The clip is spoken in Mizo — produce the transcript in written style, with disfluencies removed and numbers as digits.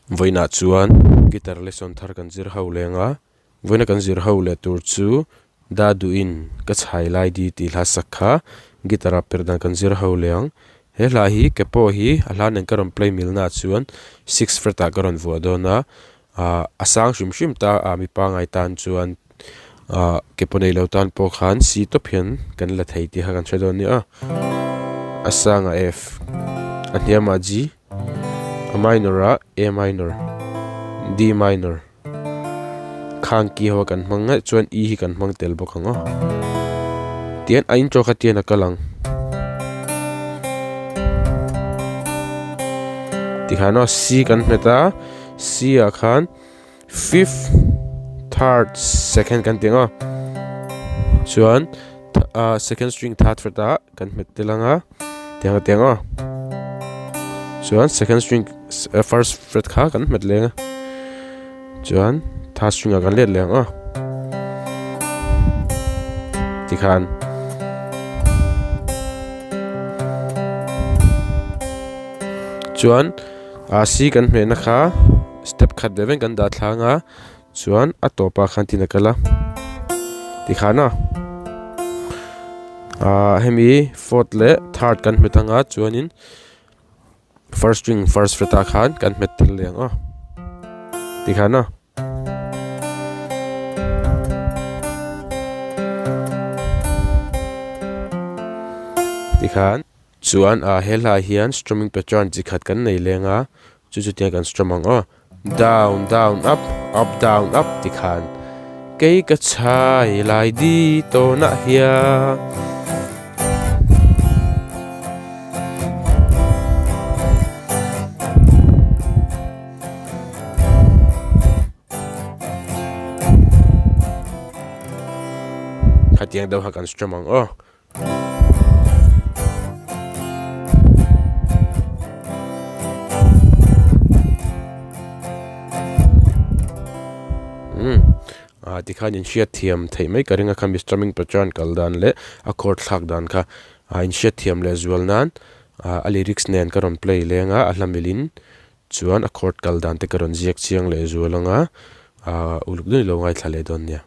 Vawiinah chuan guitar lesson thar kan zir ho leng a, vawiina kan zir ho leh tur chu Da duhin ka chhai lai di tih hla sak kha guitar ah perh dan kan zir ho leh ang. He hla hi ke pawh hi a hla nen ka rawn play mil naah chuan six fret ah ka rawn vuah dawn a, ah a sang hrim hrim ta a mi pangai tan chuan ah ke pawh nei lo tan pawh khan si tawp hian kan la thei tih kha kan hre dawn nia. A sangah F a hniamah G a minor ah A minor D minor khang ki ho kan hmang ngaih chuan E hi kan hmang tel bawk ang aw tian a intro kha tian a kal ang tikhan aw C kan hmet a C ah khan. Fifth, third, second kan tih ang a chuan ah second string third fret ah kan hmet tel ang a tiang a tiang a chuan second string first fret kha kan hmet leng a chuan third string ah kan let leh ang a tikhan chuan ah c kan hmehna kha. Step khat ve veng kan dah thlang a chuan a tawpah khan tin a kal a tikhan a ahh hemi fourth leh third kan hmet ang a chuanin first string first fret ah khan kan hmet tel leh ang a tikhan a. Tikhan. Chuan ah he hlaiah hian strumming pattern chi khat kan nei leng a chu chu tiang kan strum ang aw down down up up down up ti khan kei ka chhai lai di tawnah hian khatiang deuh kha kan strum ang aw. Umm ah tikhan in hriat thiam theih mai ka ring a khami strumming pattern kal dan leh a chord thlak dan kha ah in hriat thiam leh zual nan ah a lyrics nen ka rawn play leng a a hla milh in chuan a chord kal dan te ka rawn ziak chiang leh zual ang a ah uluk deuhin lo ngaithla leh dawn nia.